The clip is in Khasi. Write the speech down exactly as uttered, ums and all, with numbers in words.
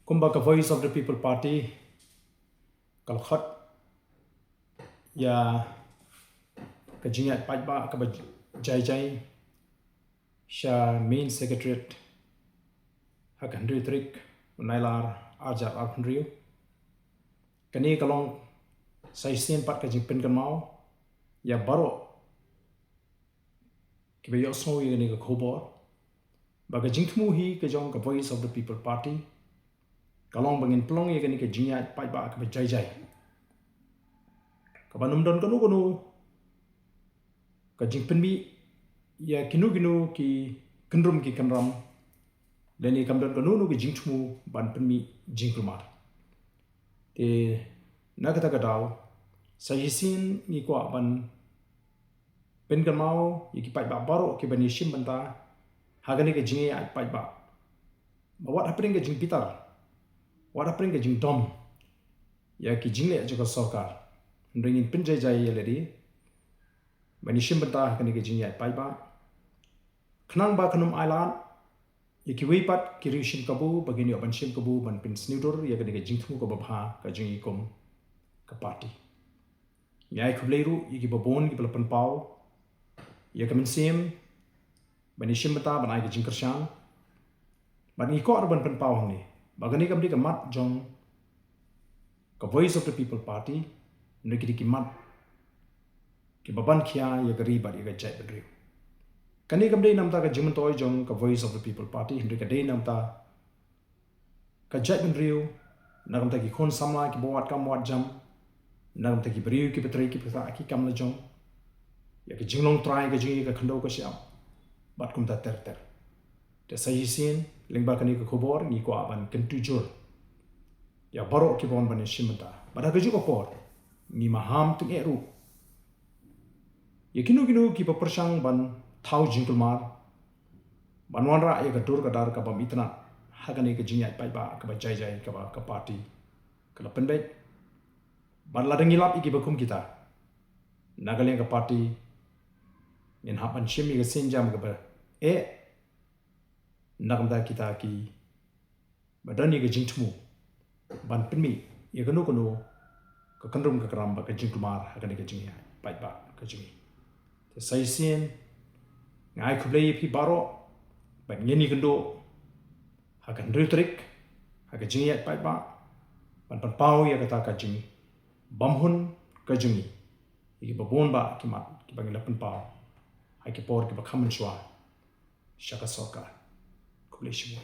Kumba ka Voice of the People Party ka la khot ïa ka jingïaid paidbah kaba jai jai sha Main Secretariat ha ka hynriew tarik u Nailar arhajar arphew hynriew. Kane ka long sa shisien pat ka jingpynkynmaw ïa baroh kiba ïohsngew ïa kane ka khubor ba ka jingthmu hi ka jong ka Voice of the People Party ka long ba ngin pynlong ïa kane ka jingïaid paidbah kaba jai jai, kaba ym don kano kano ka jingpynmih ïa kino kino ki kynrum ki kynram, lane kam don kano kano ka jingthmu ban pynmih jingkulmar. Te na kata ka daw sa shisien ngi kwah ban pynkynmaw ïa ki paidbah baroh kiba ïashim bynta ha kane ka jingïaid paidbah ba wat hapdeng ka jingbitar, wat hapdeng ka jingdom ïa ki jingleh jong ka sorkar, hynrei ngin pynjai jai ïa lade ban ïashim bynta ha kane ka jingïaid paidbah. Khnang ba kan ym ailad ïa kiwei pat ki riew shim kabu ba kin ïoh ban shim kabu ban pynsniew dur ïa kane ka jingthmu kaba bha ka jong ngi kum ka party. Ngi ai khublei ruh ïa kiba bun kiba la pynpaw ïa ka mynsiem ban ïashim bynta ban ai ka jingkyrshan. Bad ngi kwah ruh ban pynpaw hangne ba kane kam dei ka mat jong ka Voice of the People Party, hynrei ki dei ki mat kiba ban khia ïa ka ri bad ïa ka jaitbynriew. Kane kam dei namar ka jingmyntoi jong ka Voice of the People Party, hynrei ka dei namar ka jaitbynriew, na ka bynta ki khun samla kiba wad kam wad jam, na ka bynta ki briew kiba trei kiba ktah ki kam la jong, ïa ka jinglong trai ka jong ngi, ka khyndew ka shyiap bad kumta ter ter. Te sa shisien lyngba kane ka khubor ngi kwah ban kyntu jur ïa baroh kiba wan ban ïashim bynta. Bad ha kajuh ka por ngi maham tyngeh ruh ïa kino kino kiba pyrshang ban thaw jingkulmar, ban wanrah ïa ka dur ka dar ka bym itynnad ha kane ka jingïaid paidbah kaba jai jai kaba ka party ka la pynbeit. Bad lada ngi lap ïa kiba kum kita na ka liang ka party, ngin hap ban shim ïa ka sienjam kaba eh na ka bynta kita kiba don ïa ka jingthmu ban pynmih ïa kano kano ka kynrum ka kynram bad ka jingkulmar ha kane ka jingïaid paidbah ka jong ngi. Te sa shisien nga ai khublei ïa phi baroh bad ngin ïakynduh ha ka hynriew tarik ha ka jingïaid paidbah ban pynpaw ïa kata ka jingbymhun ka jong ngi ïa kiba bun bah ki mat kiba ngi la pynpaw ha ki por kiba kham mynshuwa sha ka sorkar. Khublei shibun.